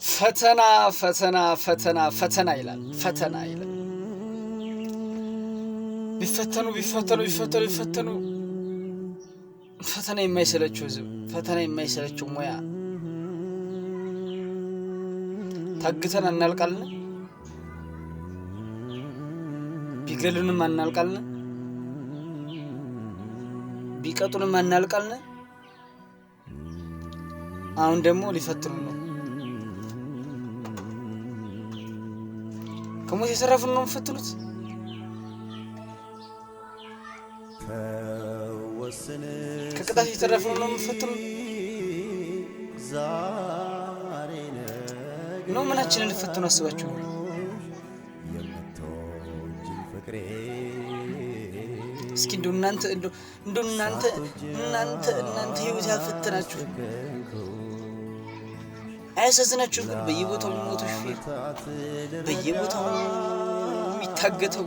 ፈተና፣ ፈተና፣ ፈተና፣ ፈተና ይላል። ፈተና ይላል። ቢፈተኑ፣ ቢፈተኑ፣ ቢፈተኑ፣ ቢፈተኑ ፈተና የማይሰለችው ህዝብ፣ ፈተና የማይሰለችው ሙያ። ታግተን አናልቃልን? ቢገሉንም አናልቃልን? ቢቀጡንም አናልቃልን? አሁን ደግሞ ሊፈትኑ ነው። ከሞት የተረፉን ነው የሚፈትኑት። ከቅጣት የተረፉን ነው የሚፈትኑት ነው። ምናችንን ልፈትኑ አስባችሁ ነው? እስኪ እንደው እናንተ ህይወት ያልፈተናችሁ አያሳዝናችሁ? ግን በየቦታው የሚሞተው ሹፌር፣ በየቦታው የሚታገተው፣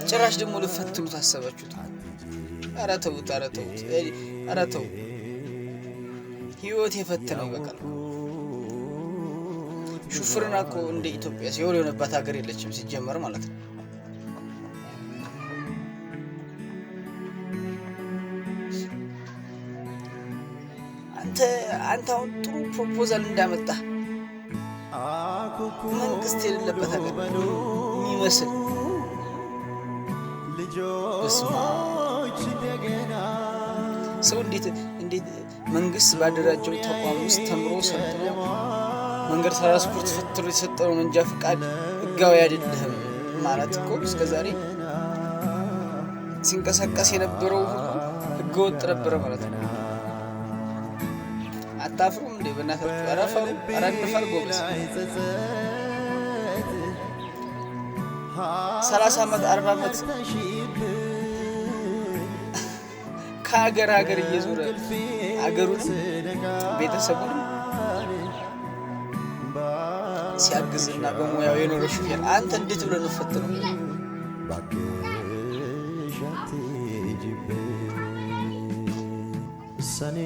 ጭራሽ ደግሞ ልፈትኑ ታሰባችሁት። ኧረ ተውት፣ ኧረ ተውት፣ ኧረ ተው። ህይወት የፈተነው ይበቃል። ሹፍርና እኮ እንደ ኢትዮጵያ ሲኦል የሆነባት ሀገር የለችም ሲጀመር ማለት ነው። አንተ አሁን ጥሩ proposal እንዳመጣ መንግስት የሌለበት ሀገር የሚመስል፣ በስመ አብ። ሰው እንዴት መንግስት ባደራጀው ተቋም ውስጥ ተምሮ፣ ሰልጥኖ፣ መንገድ ትራንስፖርት ፈትኖ የተሰጠው መንጃ ፈቃድ ህጋዊ አይደለህም ማለት እኮ፣ እስከዛሬ ሲንቀሳቀስ የነበረው ሁሉ ህገወጥ ነበረ ማለት ነው። አታፍሩም እንዴ? በእናታችሁ ኧረ ፈሩ፣ ኧረ እንፈር ጎበዝ። 30 ዓመት፣ 40 ዓመት ከሀገር ሀገር እየዞረ ሀገሩንም ቤተሰቡንም ሲያግዝና በሙያው የኖረ ሹፌር አንተ እንዴት ብለህ ነው ፈትነው? ባክሽ አትሂጂብኝ ሰኔ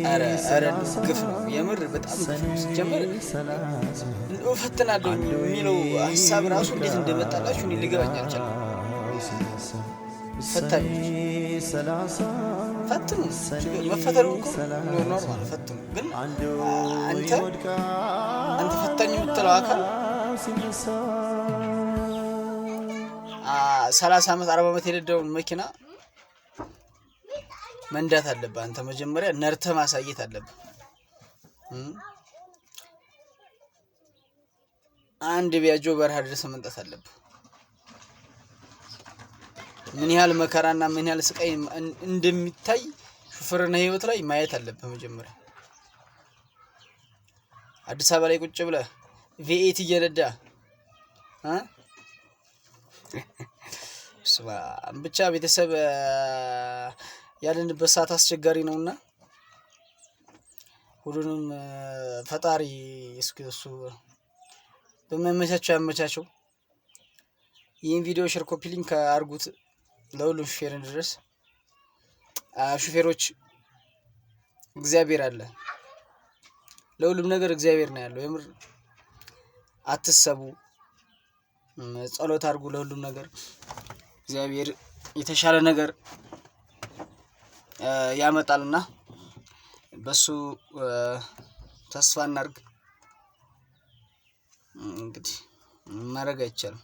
ኧረ ኧረ ግፍ ነው፣ የምር በጣም ግፍ ነው። ሲጀመር እንደው እፈትናለሁ የሚለው ሀሳብ ራሱ እንዴት እንደመጣላችሁ እኔ ሊገባኝ አልቻለም። ፈታኞች ፈትኑ፣ መፈተኑ እኮ normal፣ ፈትኑ። ግን አንተ ፈታኝ የምትለው አካል 30 ዓመት፣ 40 ዓመት የነዳውን መኪና መንዳት አለብህ። አንተ መጀመሪያ ነርተህ ማሳየት አለብህ። አንድ ቢያጆ በረሃ ድረስ መምጣት አለብህ። ምን ያህል መከራና ምን ያህል ስቃይ እንደሚታይ ሹፍርና ህይወት ላይ ማየት አለብህ መጀመሪያ። አዲስ አበባ ላይ ቁጭ ብለህ V8 እየነዳ እ ስማ ብቻ ቤተሰብ፣ ያለንበት ሰዓት አስቸጋሪ ነውና ሁሉንም ፈጣሪ እስኪ እሱ በሚያመቻቸው ያመቻቸው። ይህን ቪዲዮ share፣ copy link አድርጉት ለሁሉም ሹፌር እንዲደርስ። ሹፌሮች፣ እግዚአብሔር አለ፣ ለሁሉም ነገር እግዚአብሔር ነው ያለው። የምር አትሰቡ፣ ጸሎት አድርጉ ለሁሉም ነገር። እግዚአብሔር የተሻለ ነገር ያመጣልና በሱ ተስፋ እናድርግ። እንግዲህ ማድረግ አይቻልም።